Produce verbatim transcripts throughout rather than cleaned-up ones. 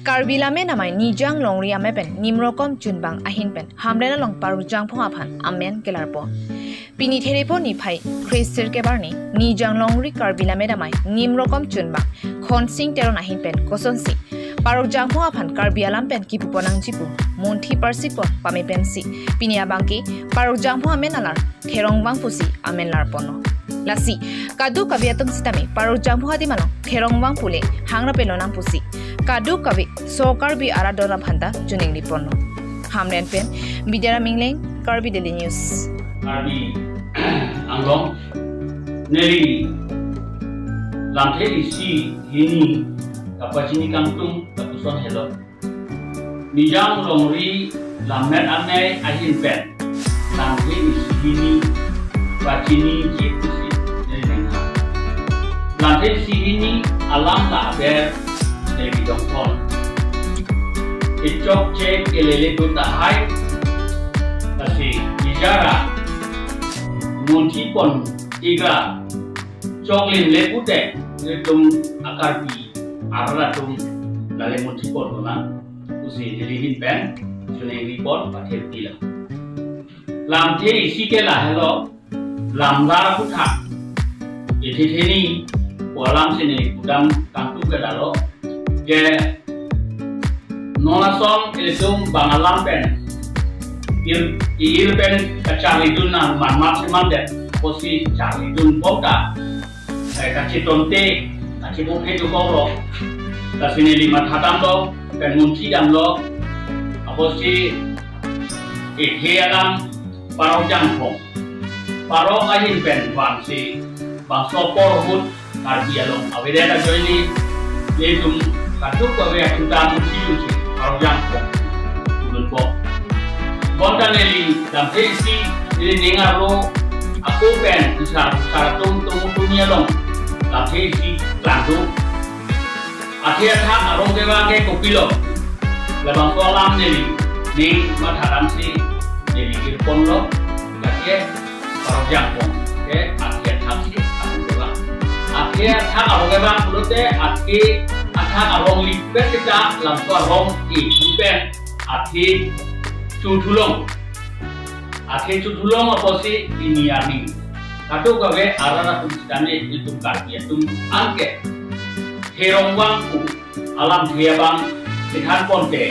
Karbi Lammet Amei Nijang Longri Amei pen Nimrokom Chunbang ahin pen Hamren along Parok Jangphong aphan amen kelarpo. Pini Therepo niphai Khristir kebarni Nijang Longri Karbi Lammet Amei Nimrokom Chunbang Khonsing Teron ahin pen kosonsi Parok Jangphong aphan Karbi alam pen kipu ponnangji pu munthi parsikpon pame pensi pini abangke Parok Jangphong amen alar Therongvang pusi amen larponlo. Lasi kadokave atum sitame Parok Jangphong adim along Therongvang pule hangra pelonang pusi kadokave so Karbi arat atum aphanta choningriponlo. Hamren pen Bidyaram Engleng, Karbi Daily News. Karbi Anglong, neli lamthe isi hini kapachini kangtung lapuson helo. Nijang Longri Lammet Amei ahin pen lamthe isi hini pachiniji pusi neli ningha. Lamthe isi hini alam la aber neli dongpon. Kechokche kelele do tahai, lasi ijara munthi pon igra choklim le pute, nelitum a-Karbi arat atum lale munthi pon lonang pusi neli ahin pen choningri pon pathe pilo. Lamthe isi ke lahelo, lamlar aphuthak. Ithi theni pu alam si neli pudam kangtung kedalo. Ke non ason ilitum bang alam pen ir, ir pen kacharlidun nang manmat si mandet, pusi charlidun bom ta, eh, kachetonte, kachebuke dokoklo. Lasi neli mathadamlo, pen munthidamlo. Apotsi, eh, he alam Parok Jangphong. Parok ahin pen vangsi bangso apor ahut Karbi along avedet ajoine, nelitum kadokave atum ta munthi unsi Parok Jangphong pudunpo. Bonta neli lamthe isi neli ning arlo ako pen isar sar atum tum tumi along lamthe isi klangdo. Athe athak arong kevang ke kopilo. Labangso alam neli ning mathadamsi neli irponlo. Lake Parok Jangphong ke athe athak si arong kevang. Athe athak arong kevang pulote athe athak arong lipet kita, labangso arong ke pen athe chothulong. Athe chothulong apotsi pini arni kadokave arat atum sitame ilitum Karbi atum anke Therongvang pu alamthe abang kethan ponte,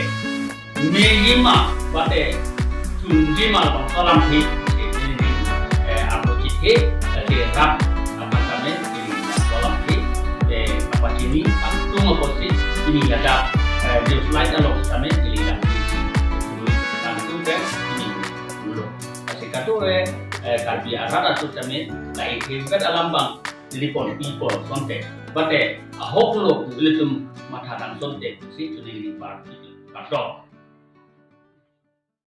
mejima bate chunjima bangso alamthe, eh, arlo chethe, eh, rap, apa kami, eh, bangso alamthe, eh, kapachini kangtung apotsi pini ladak, eh, news light along sitame, eh, ladak kangtung ke pini ulo. Lasi kadokave, eh, Karbi arat atum sitame, la ingkir kat alam abang neli pon pi pon asonte. Bate ahok lo pu ilitum mathadam asonte si choningri pon pi pon.